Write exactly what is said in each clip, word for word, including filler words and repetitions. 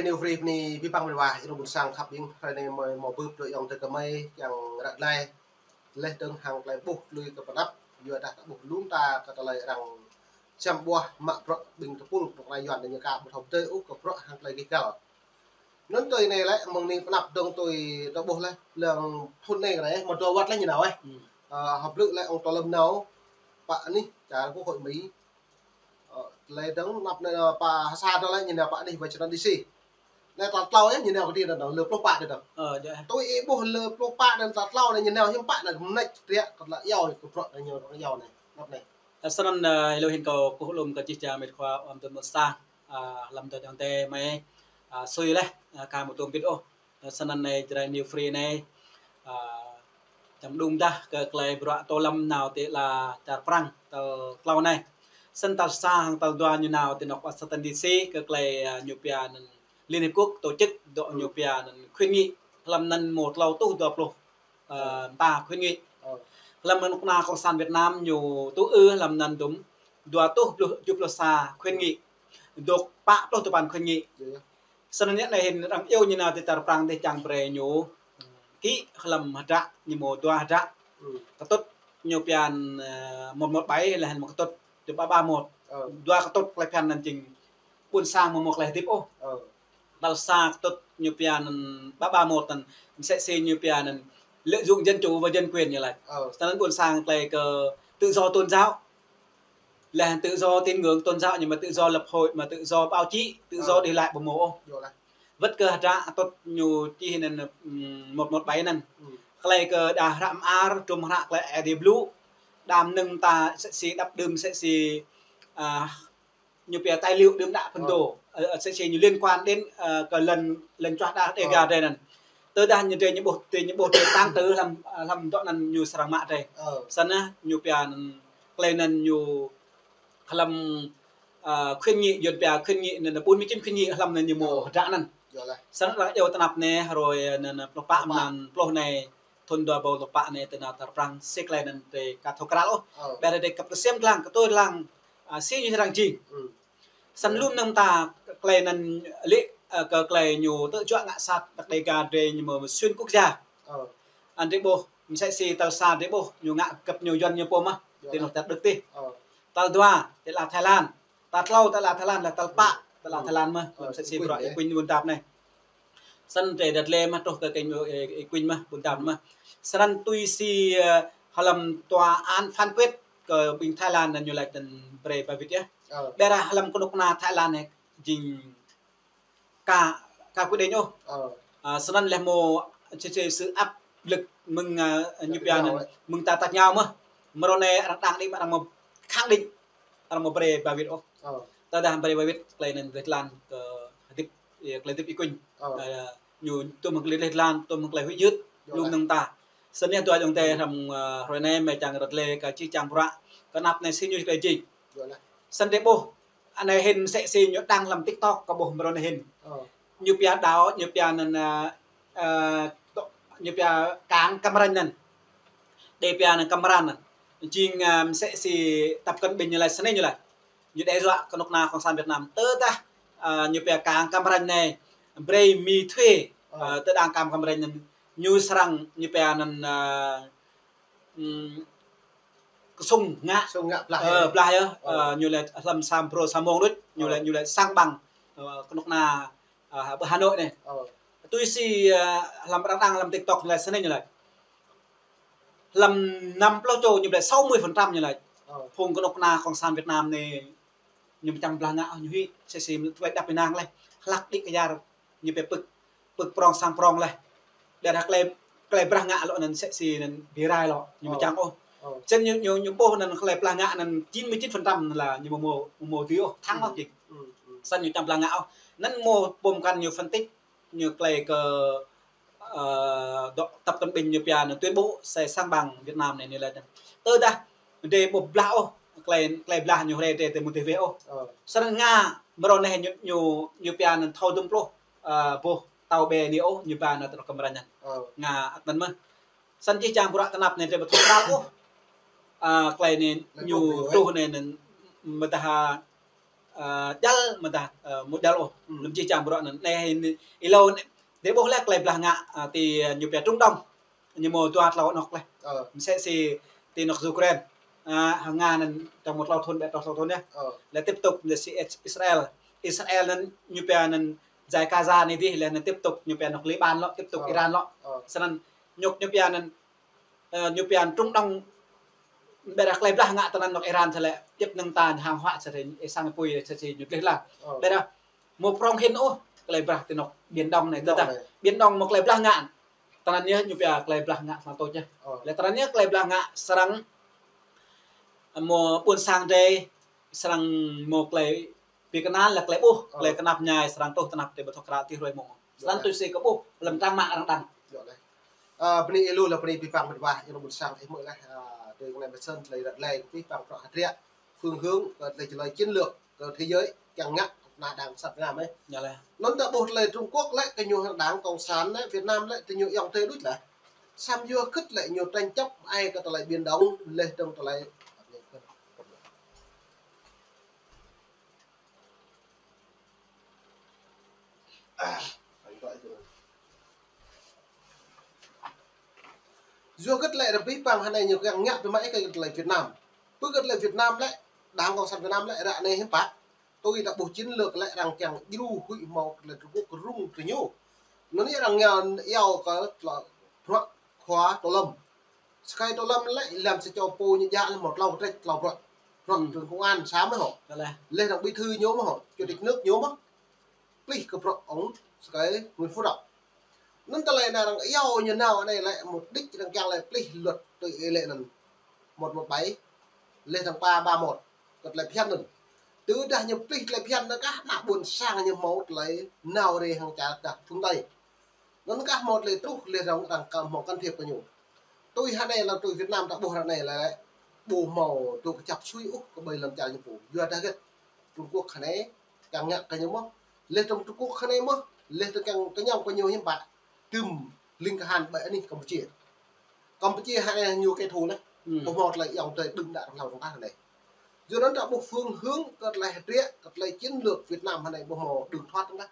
New Free anai, ƀing păng mĭt wa, ih rŏng ƀôn sang khăp ƀing, hrơi anai mơi mơ̆ bưp dŏ ayŏng adơi kơ mơi, kiăng ră glaĭ. Laih dơ̆ng hăng tơlơi ƀuh lui kơ pơnăp, yua dah ta ƀuh lŏm ta kơ tơlơi arăng čăm ƀuah mă bruă ƀing tơpul, bruă ră yuan anai ñu ka ƀu thâo tơi ôh kơ bruă hăng tơlơi gih găl. Anŭn tui anai lĕ, mơ̆ng anai pơnăp dơ̆ng tui ta ƀuh laih, lơ̆ng thŭn anai kơ anai, mơ̆ dua wơ̆t laih ñu nao, ơ. Hmm. Ơ, hơblư̆ lĕ ong Tô Lâm nao, pă anih, čar Quốc hội Mỹ. Ơ, tơlơi dơ̆ng pơnăp anai, ơ, pă ha sa dơ̆ng lĕ ñu nao pă anih Washington D C. Anai tal klâo, ơ, ñu nao kơđi anŭn, lơ pluh pă anŭn. Ơ, djơ̆. Tui ih ƀuh lơ pluh pă anŭn tal klâo anai ñu nao hiư̆m pă anŭn mơneč triă kơ tơlơi iâu, kơ bruă anai ñu iâu anai, pơnăp anai. Ơ, snăn, ơ, hlâo hĭn kâo kơkuh lŏm kơ jih jang mĭt khua ƀôn sang, ơ, lăm dŏ ayŏng adơi mơi, ơ, sui laih, ơ, ka mơ̆ tŭm bit ôh. Ơ, snăn anai Jrai New Free anai, ơ, čăm đŭng dah kơ tơlơi bruă Tô Lâm nao ti ala čar Prăng tal klâo anai. Snăn tal sa hăng tal dua ñu nao ti anŏ Washington D C kơ tơlơi, ơ, ñu pia anŭn Liên Hiệp Quốc tổ chức dŏ ñu pia anŭn khuyến nghị hlăm anŭn mơ̆ klâo rơtuh dua pluh, ơ, mơta khuyến nghị. Hlăm anŭn kơnuk kơna Cộng sản Việt Nam ñu tŭ ư hlăm anŭn dŭm dua rơtuh pluh, tơjuh pluh sa khuyến nghị. Dŏ pă pluh tơpăn khuyến nghị. Snăn anai hĭn arăng iâu ñu nao ti čar Prăng dih čang brơi ñu kĭ hlăm hơdră ñu mơ̆ dua hơdră. Kơtŭt ñu pia anŭn, ơ, một một bảy laih anŭn mơ̆ kơtŭt dua ba ba một. Dua kơtŭt tơlơi phiăn anŭn jing ƀôn sang mơ̆ mơ̆ tơlơi hơdip ôh. Tal sa kơtŭt ñu pia anŭn ba ba một anŭn, msĕ si ñu pia anŭn lợi dụng dân chủ và dân quyền ñu laĭ. Snăn ƀôn sang tơlơi kơ tự do tôn giáo. Laih tự do tín ngưỡng tôn giáo, nhưng mà tự do lập hội, mà tự do báo chí, tự do đi lại ƀu mơ̆ ôh. Wơ̆t kơ hơdră kơtŭt ñu čih anŭn, ưm, một một bảy anŭn. Tơlơi kơ đa hră mơar, trŭm hră tơlơi Aê Diê blŭ, đa mơnơ̆ng ta msĕ si đăp đưm msĕ si, ơ, ñu pia tài liệu đưm đă phŭn dŏ, ơ, ơ, msĕ si ñu liên quan đến, ơ, kơ lŏn, lŏn čuah đa Đêga drei anŭn. Tơdah ñu drei ñu ƀuh, drei ñu ƀuh drei tăng trữ hlăm, ơ, hlăm dŏ anŭn ñu srăng mă drei. Snăn ñu pia anŭn, tơlơi anŭn ñu hlăm, ơ, khuyến nghị, Yuăn pia khuyến nghị anŭn, bốn mươi chín khuyến nghị hlăm anŭn ñu mơ̆ hơdră anŭn. Snăn arăng iâu tơnap anai, hrơi anŭn, pluh pă mlan pluh anai, thŭn dua rơbâo dua pluh pă anai ti anăp čar Prăng, si tơlơi anŭn drei ka thâo krăl ôh. Ƀiădah drei kăp kơsem lăng, kơtui lăng, ơ, si ñu srăng jing. Snăn lŏm anŭn ta tơlơi anŭn lĕ, ơ, kơ tơlơi ñu tơjuă ngă sat, tăk Đêga drei ñu mơ̆ xuyên quốc gia. Anŭn drei ƀuh, msĕ si tal sa drei ƀuh, ñu ngă găp ñu Yuăn ñu pô mơ̆n, ti anŏ čar Đức dih. Tal dua, ti ala Thái Lan. Tal klâo, ti ala Thái Lan, laih tal pă, ti ala Thái Lan mơ̆n, msĕ si bruă Y Quynh ƀuôn Dap anai. Snăn drei đăt lĕ mơ̆ truh kơ kênh, ơ, Y Quynh mơ̆n, ƀuôn Dap mơ̆n. Snăn tui si, ơ, hlăm tòa án phán quyết kơ ƀing Thái Lan anŭn ñu laĭ anŭn brơi ba wĭt yơh. Ƀiădah hlăm kơnuk kơna Thái Lan anai jing ka, ka quyết định ôh. Ơ, snăn laih mơ̆ msĕ si sự áp lực mơ̆ng, ơ, ñu pia anŭn, mơ̆ng ta tăk ñu mơ̆n. Mrô anai arăng đang đĭ mă arăng mơ̆ khẳng định, arăng mơ̆ brơi ba wĭt ôh. Tơdah brơi ba wĭt, tơlơi anŭn lĕ tơlơi kơ hơdip, ơ, tơlơi hơdip Y Quynh. Ơ, ñu tŭ mơ̆ng tơlơi lĕ tơlơi, tŭ mơ̆ng tơlơi huĭ hyưt, lŏm anŭn ta. Snăn anai dua ayŏng adơi hlăm, ơ, hrơi anai mơi čang rơ̆t lĕ kơ čih čang bruă, kơ anăp anai si ñu tơlơi jing. Snăn drei ƀuh, anai hĭn msĕ si ñu đăng hlăm TikTok kơ ƀuh mrô anai hĭn. Ñu pia đao, ñu pia anŭn, ơ, ơ, tŏ-, ñu pia kang Cam Ranh anŭn. Đe pia anŭn Cam Ranh anŭn. Jing, ơ, msĕ si Tập Cận Bình ñu laĭ snei ñu laĭ. Ñu đe dọa kơnuk kơna Cộng sản Việt Nam. Tơdah, ơ, ñu pia kang Cam Ranh anai brơi miễn thuế, ơ, tơdang kang Cam Ranh anŭn ñu srăng ñu pia anŭn, ơ, ưm, kơsŭng ngă. Kơsŭng ngă blah, ơ, yơh. Blah yơh. Ơ, ñu laĭ hlăm sa mrô sa mông đôč, ñu laĭ, ñu laĭ sang bằng, ơ, kơnuk kơna, ơ, ƀơi Hà Nội anai. Tui si, ơ, hlăm arăng đăng hlăm TikTok ñu laĭ snei ñu laĭ. Hlăm năm pluh čô ñu laĭ sáu mươi phần trăm ñu laĭ. Phung kơnuk kơna Cộng sản Việt Nam anai ñu ƀu čang blah ngă ñu hĭ, msĕ si tơlơi đăp ƀơi anăp laih. Hlăk đĭ kyar ñu pĕ pơ̆k, pơ̆k prŏng sang prŏng laih. Ƀiădah tơlơi, tơlơi brah ngă lŏ anŭn msĕ si anŭn bi rai lŏ, ñu ƀu čang ôh. Snăn ñu, ñu, ñu ƀuh anŭn tơlơi blah ngă anŭn chín mươi chín phần trăm anŭn la ñu mơ̆ mơ̆, mơ̆ mơ̆ dưi ôh, thắng ôh jing. Snăn ñu čang blah ngă ôh. Anŭn mơ̆ pôm kăn ñu phân tích, ñu tơlơi kơ, ơ, dŏ Tập Cận Bình ñu pia anŭn tuyên bố sẽ sang bằng Việt Nam anai ñu laĭ. Tơdah drei ƀu blah ôh, tơlơi, tơlơi blah ñu hrơi drei tơ mơ̆ tơ weh ôh. Snăn Nga mrô anai ñu, ñu, ñu pia anŭn thâo dŭm pluh, ơ, boh tàu bè anai ôh, ñu ba anŭn tơ Cam Ranh anŭn. Nga ăt anŭn mơ̆n. Snăn čih čang bruă tơnap anai drei ƀu thâo krăl ôh. Ơ, tơlơi anai ñu truh anai anŭn mơdah, ơ, ơ, djăl mơ̆ ta, ơ, mơ̆ djăl ôh. Hmm. Lơ̆m čih čang bruă anŭn. Anai hin, ih ƀuh lĕ, tơlơi blah ngă, ơ, ti, ơ, ñu pia Trung Đông. Ñu mơ̆ dua klâo anŏ lĕ. Ơ. Msĕ si ti anŏ Ukraine. Ơ, hăng Nga anŭn tơ̆ng mơ̆ klâo thŭn, ƀĕ tơ̆ng klâo thŭn yơh. Ơ. Lĕ tiếp tục lĕ si Israel. Israel anŭn ñu pia anŭn giải Gaza anai dih, lĕ anŭn tiếp tục ñu pia anŏ Liban lĕ, tiếp tục Ơ. Iran lĕ. Ơ. Snăn ñu, ñu pia anŭn, ơ, ñu pia Trung Đông, ƀĕ tơlơi blah ngă tơnăn anŏ Iran sĕ lĕ, djŏp năng ta hàng hóa sĕ lĕ, ih sang pui sĕ si ñu dleh lah. Ơ. Ƀĕ mơ̆ prong hin ôh, tơlơi blah ti anŏ Biển Đông anai, Biển Đông tơdah. Anai. Biển Đông mơ̆ tơlơi blah ngă. Tơnăn yơh ñu pia tơlơi blah ngă sang tô čeh. Ơ. Lĕ tơnăn yơh tơlơi blah ngă srăng mơ̆ ƀuôn sang drei, srăng mơ̆ tơlơi bi kơnăl lĕ tơlơi ƀuh, Ơ. tơlơi kơnăp ñai srăng truh tơnap ti ƀu thâo krăn ti hruê mơ̆ng. Snăn tui si kơ ƀuh, lăm trang mạng arăng đăng. Ơ, bơni ih lu lĕ bơni pih păng mĕt wa, ih lu ƀuôn sang ih mơ̆ lĕ, ơ, tui kơ anai mơ̆ snăn tơlơi ră lĕ kơ pih păng prŏ hơdră, phương hướng, kơ tơlơi jơlơi chiến lược, kơ thế giới, kiăng ngă, kơ ană đảng cộng sản Việt Nam ih. Anŭn ta ƀuh tơlơi Trung Quốc lĕ, kơ ñu hăng đảng cộng sản lĕ, Việt Nam lĕ, tơ ñu ayŏng adơi đôč lah. Samơ̆ yua hơgĕt lĕ ñu tranh chấp ai kơ tơlơi Biển Đông, lĕ tơ̆ng tơlơi Yua hơgĕt lĕ ră pih păng hơnai ñu kiăng ngă pơmă ih kơ tơlơi Việt Nam. Pơ kơ tơlơi Việt Nam lĕ, đảng cộng sản Việt Nam lĕ, ră anai hiư̆m pă. Tui ta ƀuh chiến lược lĕ arăng kiăng djru huĭ hmâo tơlơi Trung Quốc kơ rŭng tơ ñu. Anŭn yơh arăng ngă iâu kơ tơlơi bruă khua Tô Lâm. Sơkai Tô Lâm lĕ, lăm sa čô pô ñu djă lĕ mơ̆ klâo kơtrĕč, klâo bruă. Bruă Hmm. trưởng công an xã mơ̆ hŏ. Lĕ. Lĕ arăng bí thư ñu mơ̆ hŏ, chủ tịch nước ñu mơ̆. Plih kơ bruă ong sơkai Nguyễn Phú Trọng. Anŭn tơlơi anai arăng iâu ñu nao anai lĕ mục đích arăng kiăng lĕ plih luật tui ih lĕ anŭn một một bảy, lĕ thăng ba ba một, kơ tơlơi phiăn anŭn. Tơdah ñu plih tơlơi phiăn anŭn kah ană ƀuôn sang ñu hmâo tơlơi nao rai hăng čar kah phương Tây. Anŭn kah hmâo tơlơi truh lĕ arăng, arăng kơ hmâo can thiệp kơ ñu. Tui hơnai lăm tui Việt Nam ta ƀuh ră anai lĕ ƀu hmâo dŏ kơjăp sui ôh kơ ƀơi lăm čar ñu pô. Yua dah hơgĕt Trung Quốc hơnai kiăng ngă kơ ñu mơ̆. Lĕ tơ̆ng Trung Quốc hơnai mơ̆. Lĕ tơ̆ng kiăng kơñăm kơ ñu hiư̆m pă. Tơm ling kơhan ƀơi anih Campuchia. Campuchia hơnai ñu kẻ thù lĕ. Hmm. Ƀu hmâo tơlơi ayŏng adơi đưm đă rơ̆ng hlâo rơ̆ng ah lĕ. Yua anŭn ta ƀuh phương hướng kơ tơlơi hơdră, kơ tơlơi chiến lược Việt Nam hơnai ƀu hmâo đường thoát lĕ.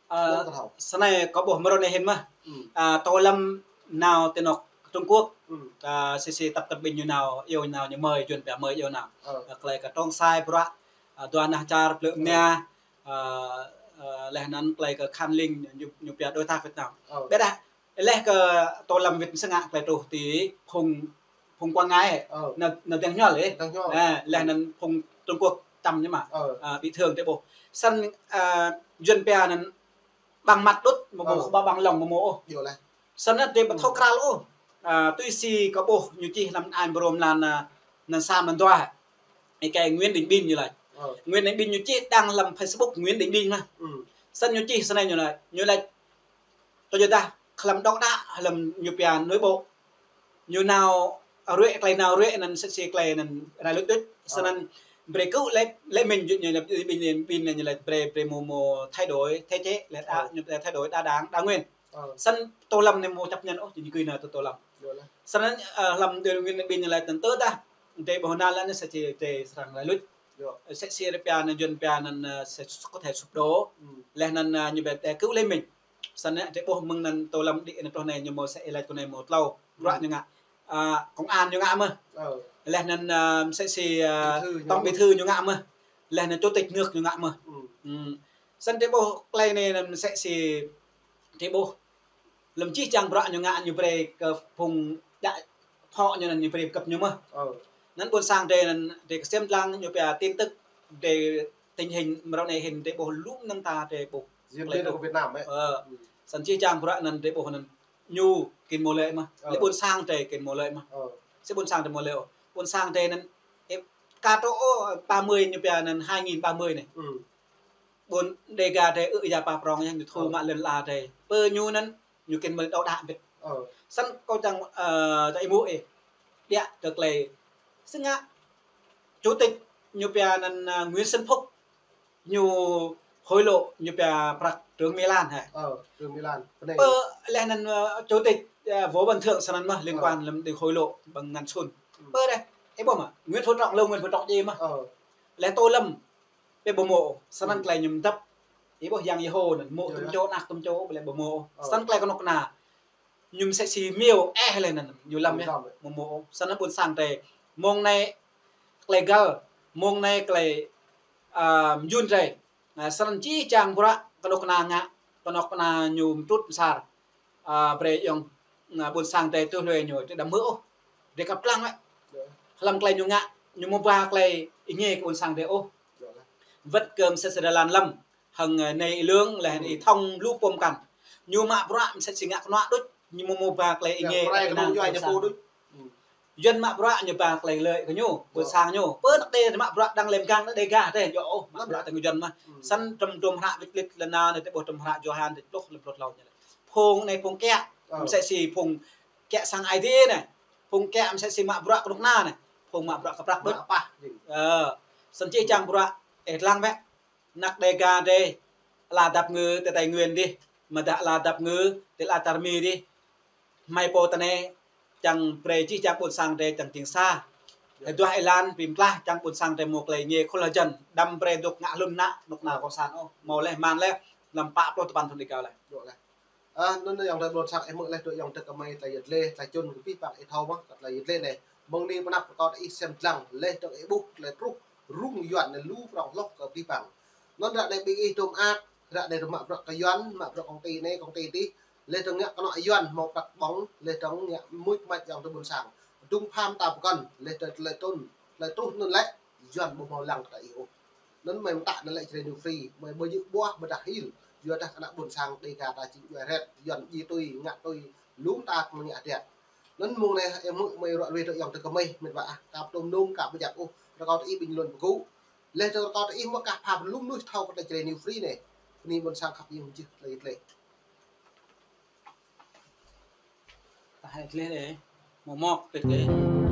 Ơ, Yua kơ thâo. Snei kâo ƀuh mrô anai hin mơ̆. Hmm. Ơ, Tô Lâm nao ti anŏ Trung Quốc. Hmm. Ơ, si si tăp tơbing ñu nao, iâu nao ñu mơi, Yuan pia mơi iâu nao. Ơ. Ơ, tơlơi kơ trông sai bruă, ơ, dua nah čar plư Ơ. mnia, ơ, ơ, leh anŭn tơlơi kơ Khan Ling ñu, ñu pia đối tác Việt Nam. Ơ. Ƀĕ dah, leh kơ Tô Lâm wĭt mơsĕ ngă tơlơi truh ti phung, phung Quảng Ngãi, Ơ. nao, nao dăng ñuăl ih. Dăng ñuăl. Ơ, leh anŭn phung Trung Quốc čăm ñu mă. Ơ. Ơ, bị thương drei ƀuh. Snăn, ơ, Yuan pia anŭn bằng mặt đốt, mơ̆ mơ̆ Ơ. ƀă bằng lòng mơ̆ mơ̆ ôh. Yơh lah. Snăn drei ƀu thâo Hmm. krăn ôh. Ơ, tui si kâo ƀuh ñu čih lăm ai brôm lăn, ơ, lăn sa lăn dua. Ih kơ Nguyễn Đình Bình ñu laĭ. Ơ. Nguyễn Đình Bình ñu čih đăng lăm Facebook Nguyễn Đình Bình mơ̆. Hmm. Snăn ñu čih snei ñu laĭ. Ñu laĭ tơjuh dah, hlăm đŏk đă, hlăm ñu pia nội bộ. Ñu nao ruĕ, tơlơi nao ruĕ anŭn sĭt si tơlơi anŭn rai luč đôč. Ơ. Snăn brei kơ lĕ, lĕ mĭn ñu, ñu lĕ, Bình, Bình ñu lĕ brei, brei mơ̆, mơ̆ thay đổi thể chế, lĕ đa, Ơ. ñu lĕ thay đổi đa đảng, đa nguyên. Ơ. Snăn Tô Lâm anai ƀu chấp nhận ôh, ñu gưi nao tơ Tô Lâm. Yơh lah. Snăn, ơ, hlăm đơ Nguyễn Bình ñu lĕ tơdah, drei ƀu nao lĕ anai sĭt si drei srăng rai luč. Yơh. Sĭt si drei pia anŭn, Yuan pia anŭn, ơ, sẽ có thể sụp đổ. Hmm. Leh anŭn, ơ, ñu ƀĕ đe kơ lĕ mĭn. Snăn anai drei ƀuh mơ̆ng anŭn Tô Lâm đĭ anŭn truh anai ñu mơ̆ sĕ ih laĭ kơ anai mơ̆ klâo. Bruă Hmm. ñu ngă. Ơ, công an ñu ngă mơ̆. Ơ. Leh anŭn, ơ, sĭt si, ơ, Bí thư ñu tổng bí mơ̆. thư ñu ngă mơ̆. Leh anŭn chủ tịch nước ñu ngă mơ̆. Hmm. Hmm. Snăn drei ƀuh tơlơi anai anŭn sĭt si drei ƀuh. Lơ̆m čih čang bruă ñu ngă ñu brei kơ phung đa phŏ ñu anŭn ñu brei kơ ñu mơ̆. Ơ. Anŭn ƀuôn sang drei anŭn drei kơsem lăng ñu pia tin tức drei tình hình mrô anai hin drei ƀuh lŭm năng ta drei ƀuh. Diễn biến ở Việt Nam ấy. Ơ. Hmm. Snăn čih čang bruă anŭn drei ƀuh anŭn ñu kin mơ̆ lĕ mơ̆. Ơ. Lĕ ƀuôn sang drei kin mơ̆ lĕ mơ̆. Ơ. Sĭt ƀuôn sang drei mơ̆ lĕ ôh. Ƀuôn sang drei anŭn, ơ, kơ truh, ơ, ba mươi ñu pia anŭn hai nghìn ba mươi anai. Hmm. Ƀuôn Đêga drei ư ya pă prong yơh ñu thu Ơ. mă lŏn ala drei. Pơ ñu anŭn ñu kin mơ̆ đŏk đă ƀĕ. Ơ. Snăn kâo čang, ơ, čang ih mơ̆ ih. Đia tơ tơlơi. Sĭt ngă chủ tịch ñu pia anŭn, ơ, Nguyễn Xuân Phúc. Ñu hối lộ ñu pia prăk Trương Mỹ Lan hă. Ơ, Trương Mỹ Lan. Pơ anai. Pơ leh anŭn, ơ, chủ tịch, ơ, Võ Văn Thưởng snăn mơ̆ liên Ơ. quan lăm đi hối lộ bằng ngăn sun. Hmm. Pơ đe. Ih ƀuh mơ̆. Nguyễn Phú Trọng, lâu Nguyễn Phú Trọng djai mơ̆. Ơ. Leh Tô Lâm. Ƀu hmâo ôh, snăn tơlơi ñu dăp. Ih ƀuh yang Yêhô anŭn, hmâo tŭm čô, anak tŭm čô, ƀu lĕ ƀu hmâo ôh. Snăn tơlơi kơnuk kơna ñu msĕ si miêu eh lĕ anŭn, ñu lăm yơh, ƀu hmâo ôh. Snăn ƀuôn sang drei, mông anai tơlơi găl, mông anai tơlơi, a, mjun drei. A, snăn jih jang bruă kơnuk kơna ngă, kơnuk kơna ñu mtrŭt msar. A, brei ayŏng, a, ƀuôn sang drei tuh lui ñu, drei đăm hmư̆ ôh. Drei kăp lăng wĕ. Hlăm tơlơi ñu ngă, ñu hmâo ba tơlơi êngiê kơ ƀuôn sang drei ôh. Wơ̆t kơ msĕ si Dalan Lâm, hăng, a, Nay Y Lương, leh anŭn Y Thông lu pô mkăn. Ñu mă bruă msĕ si ngă kơnuă đôč, ñu hmâo ba tơlơi êngiê kơ ƀuôn sang. Yuan mă bruă ñu ba tơlơi lợi kơ ñu, ƀuôn sang ñu. Pơ anăk đe mă bruă đang lem gang anăk Đêga drei, yua ôh, mă bruă tơ̆ng Yuan mă. Snăn tơm tơm hră wĭt lĕ lĕ nao anai tơƀuh tơm hră Yôhan tơƀuh lĕ pluh tlâo ñu lĕ. Phung anai phung kiă, msĕ si phung kiă sang Aê Diê anai. Phung kiă msĕ si mă bruă kơnuk kơna anai. Phung mă bruă kơ prăk đôč. Ơ, snăn jih jang bruă, ih lăng wĕ. Anăk Đêga drei, ala dăp ngư, tơ Tây Nguyên dih, mơdah ala dăp ngư, tơ ala čar Mi dih. Hmei pô tơ anai, čang brei jih jang ƀuôn sang drei čang jing sa. Hơduah êlan bi mtlaih čang ƀuôn sang drei hmâo tơlơi êngiê khul hơjăn, đăm brei dôk ngă hlŭn ană, kơnuk kơna kông sản ôh. Hmâo leh, mơ̆n leh, lăm pă pluh tơpăn thŭn êgao leh. A, anŭn ayŏng adơi ƀuôn sang ih hmư̆ leh, tui ayŏng adơi kơmơi tơlơi yăl dliê, tơlơi čun kơ abih bang ih thâo mơ̆n, kơ tơlơi yăl dliê anai. Mơ̆ng anai pơ anăp rơkâo tơ ih sem dlăng, leh dơ̆ng ih ƀuh tơlơi truh, rŭng Yuan anai lu prŏng hloh kơ abih bang. Anŭn ră anai ƀing ih tŭm ăt, ră anai tŭm mă bruă kơ Yuan, mă bruă công ty anai, công ty dih, leh dơ̆ng ngă kơnuk Yuan hmâo prăk ƀơ̆ng, leh dơ̆ng ngă mưč mač ayŏng adơi ƀuôn sang. Dŭng pham ta pơkŏn, leh dơ̆ng tơlơi tŭn, tơlơi truh anŭn lĕ, Yuan ƀu hmâo lăng kơ ta ih ôh. Anŭn mơi mơtă anŭn lĕ Jrai New Free, mơi ƀu djơ̆ ƀuah ƀôdah hil, yua dah kơ ană ƀuôn sang Đêga ta jing djuai hrĕt, Yuan djai tui, ngă tui, lŏm ta kơ mơi ngă hơdră. Anŭn mông anai ih hmư̆ mơi ruă ruê tơ ayŏng adơi kơmơi, mĕt wa ah, kâo pơtŭm nŭm kâo pơjăp ôh, rơkâo tơ ih ƀing lŏn pơgŭ. Leh dơ̆ng rơkâo tơ ih mơ̆ kah pha pơlŭm mơnuih thâo kơ tơlơi Jrai New Free anai. Bơni ƀuôn sang khăp yơh mơjih tơlơi yăl dliê. Tơlơi yăl dliê anai, mơ̆ mơ̆k tơlơi yăl dliê.